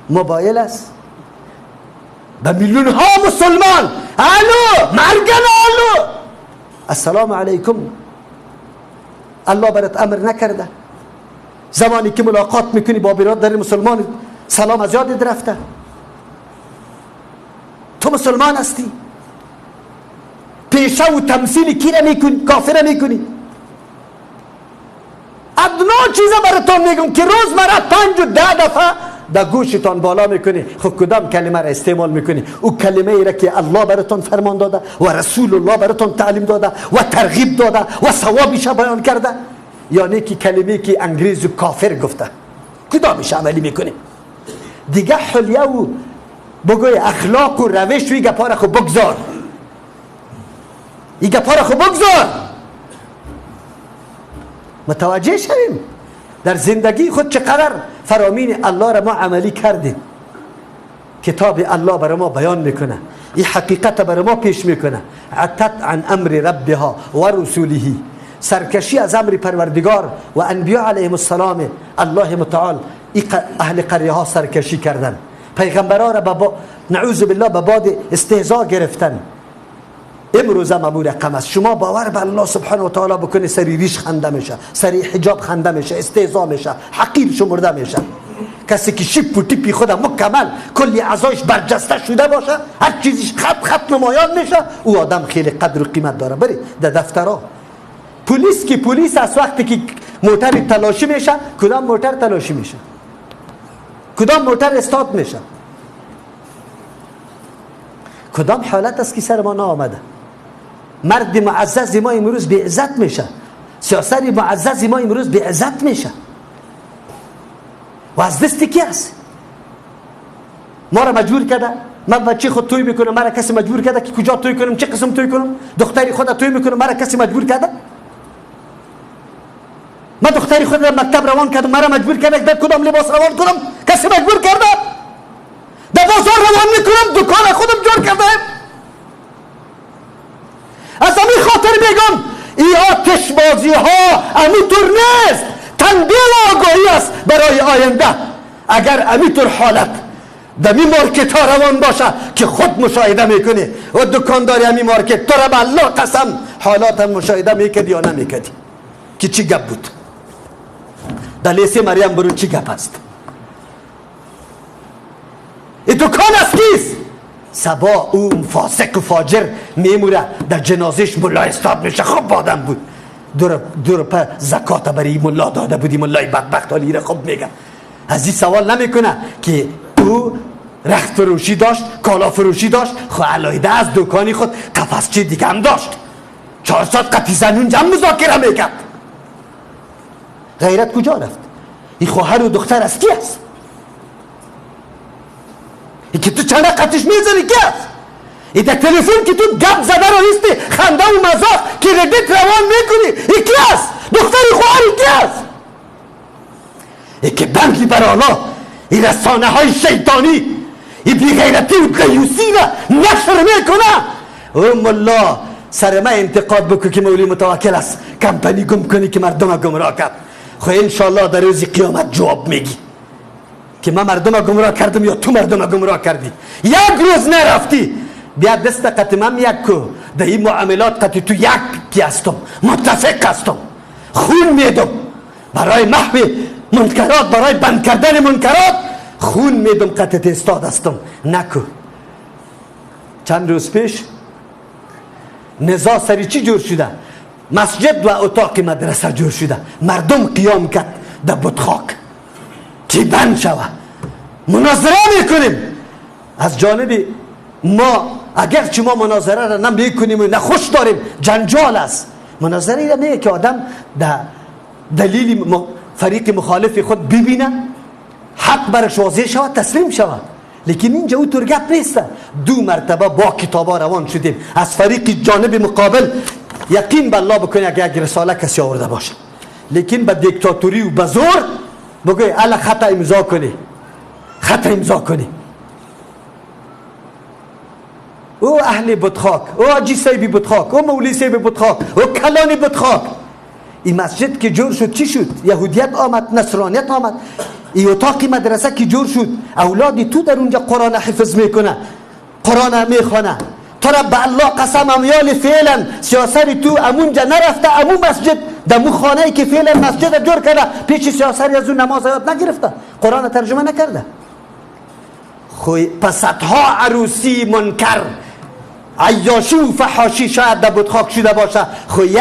موبایل است. به میلیون ها مسلمان الو مرگن الو السلام علیکم. الله برات امر نکرده. زمانی که ملاقات میکنی با برادر مسلمان سلام از یادت رفته. تو مسلمان هستی، پیشه و تمثیل کی را میکنی؟ کافر میکنی. ادنا چیزا براتون میگم که روزمره 5 و 10 دفعه در گوشتان بالا میکنی. خب کدام کلمه را استعمال میکنی؟ او کلمه ای را که الله براتون فرمان داده و رسول الله براتون تعلیم داده و ترغیب داده و ثوابش بیان کرده، یا که کلمه که انگریز و کافر گفته، کدامش عملی میکنی؟ دیگه حلیه و بگوی اخلاق و روش و این گپا را خب بگذار، این گپا را خب بگذار. متوجه شویم در زندگی خود چقدر فرامین الله را ما عملی کردیم. کتاب الله برای ما بیان میکنه، این حقیقت برای ما پیش میکنه. عتت عن امر ربها و رسوله، سرکشی از امر پروردگار و انبیاء علیهم السلام. الله متعال اهل قریه ها سرکشی کردن، پیغمبرها را نعوذ بالله به باد استهزا گرفتن. امروز هم امور رقم است. شما باور به الله سبحانه و تعالی بکنی سری ریش خنده میشه، سری حجاب خنده میشه، استهزا میشه، حقیر شمرده میشه. کسی که شیپ و تیپی خود مکمل کلی اعضایش برجسته شده باشه، هر چیزیش خط خط نمایان میشه، او آدم خیلی قدر و قیمت داره. بری در دفترها پلیس که پلیس از وقتی که موتر تلاشی میشه، کدام موتر تلاشی میشه، کدام موتر استاد میشه، کدام حالت است که سر ما نآمده. مرد معزز ما امروز بی عزت میشه، سیاست معزز ما امروز بی عزت میشه. و از دست کی است؟ ما را مجبور کرده. من بچه خود توی میکنم، مرا کسی مجبور کرده که کجا توی کنم، چه قسم توی کنم؟ دختری خود توی میکنم، مرا کسی مجبور کرده؟ من دختری خود را مکتب روان کردم، مرا مجبور کرده که کدام لباس روان کنم؟ کسی مجبور کرده؟ در بازار روان میکنم، دکان خودم جور کرده. از همین خاطر میگم این آتش بازی ها امیطور نیست، تنبیه و آگاهی است برای آینده. اگر امیطور حالت در می مارکت ها روان باشه که خود مشاهده میکنی و دکانداری همی مارکت، تو را به الله قسم حالات هم مشاهده میکردی یا نمیکردی که چی گپ بود در لیسه مریم برو، چی گپ است؟ این دکان از کیست؟ سبا اون فاسق و فاجر میموره، در جنازش ملا استاد میشه. خب آدم بود، دو روپه زکات برای ملا داده بودی، ملای بدبخت حالی را خب میگه. از این سوال نمیکنه که او رخت فروشی داشت، کالا فروشی داشت، خب علایده از دکانی خود قفسچی دیگه هم داشت، 400 قطی زنون جمع مذاکره میکرد. غیرت کجا رفت؟ این خواهر و دختر از کی است؟ این که تو چند قطش میزنی کی است؟ این در تلفن که تو گپ زده رو نیستی، خنده و مزاح که ردیت روان میکنی، این کی است؟ دختر خواهر کی است؟ این که بندی بر الله، این رسانه های شیطانی، این بیغیرتی و دیوسی را نشر میکنه. او ملا سر من انتقاد بکن که مولی متوکل است، کمپنی گم کنی که مردم گمراه کرد. خب انشالله در روز قیامت جواب میگی که من مردم گمراه کردم یا تو مردم گمراه کردی. یک روز نرفتی بیا دست قطمم یک کو در این معاملات قطی تو یک کی هستم، متفق هستم، خون میدم برای محو منکرات، برای بند کردن منکرات خون میدم، قطعت استاد هستم. نکو. چند روز پیش نزاع سری چی جور شده؟ مسجد و اتاق مدرسه جور شده، مردم قیام کرد در بتخاک که بند شوه. مناظره میکنیم از جانب ما، اگرچه ما مناظره را نمیکنیم و نه خوش داریم، جنجال است. مناظره را میگه که آدم در دلیل فریق مخالف خود ببینه، حق برش واضح شود، تسلیم شود. لیکن اینجا او طور گپ نیست. دو مرتبه با کتابا روان شدیم از فریق جانب مقابل. یقین به الله بکنی اگه یک رساله کسی آورده باشه، لیکن به دیکتاتوری و به زور بگوی الا خط امضا کنی، خط امضا کنی. او اهل بتخاک، او حاجی صاحب بتخاک، او مولی صاحب بتخاک، او کلانی بتخاک، این مسجد که جور شد چی شد؟ یهودیت آمد، نصرانیت آمد. این اتاق مدرسه که جور شد، اولاد تو در اونجا قرآن حفظ میکنه، قرآن میخوانه. تو را به الله قسم، امیال فعلا سیاسر تو امونجا نرفته، امو مسجد در خانه ای که فعلا مسجد جور کرده، پیش سیاسر از اون نماز یاد نگرفته، قرآن ترجمه نکرده. خوی پسدها عروسی منکر، عیاشی و فحاشی شاید در بتخاک شده باشه، خو یک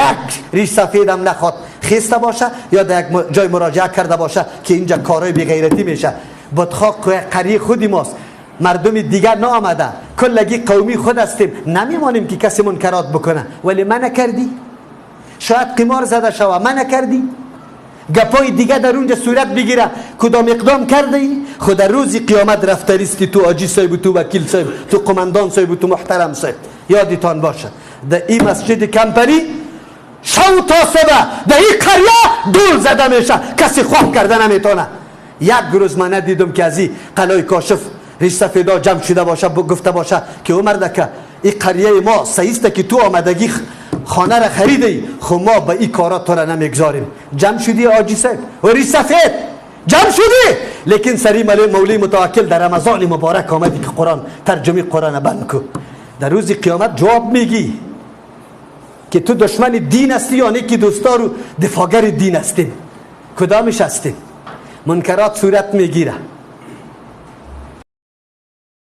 ریش سفیدم نخواد خیسته باشه یا در یک جای مراجعه کرده باشه که اینجا کارای بیغیرتی میشه. بتخاک قریه خودی ماست، مردم دیگر نآمده، کلگی قومی خود هستیم، نمیمانیم که کسی منکرات بکنه. ولی من نکردی، شاید قمار زده شوه، من نکردی، گپای دیگه در اونجا صورت بگیره، کدام اقدام کرده ای؟ خود در روز قیامت رفتاریستی تو آجی صاحب، تو وکیل صاحب، تو قماندان صاحب، تو محترم صاحب. یادتان باشه در این مسجد کمپنی شو تا صبح در این قریه دول زده میشه، کسی خواب کرده نمیتونه. یک روز من ندیدم که از این قلای کاشف ریش سفیدا جمع شده باشه، گفته باشه که او مردکه این قریه ما سیسته که تو آمدگی خانه را خریدی، خو ما به این کارا تو را نمیگذاریم. جمع شدی آجی صاحب و ریش سفید جمع شدی، لیکن سری مولی متوکل در رمضان مبارک آمدی که قرآن ترجمه قرآن بند کو. در روز قیامت جواب میگی که تو دشمن دین هستی یا نه که دوستار و دفاگر دین هستیم؟ کدامش هستیم؟ منکرات صورت میگیره.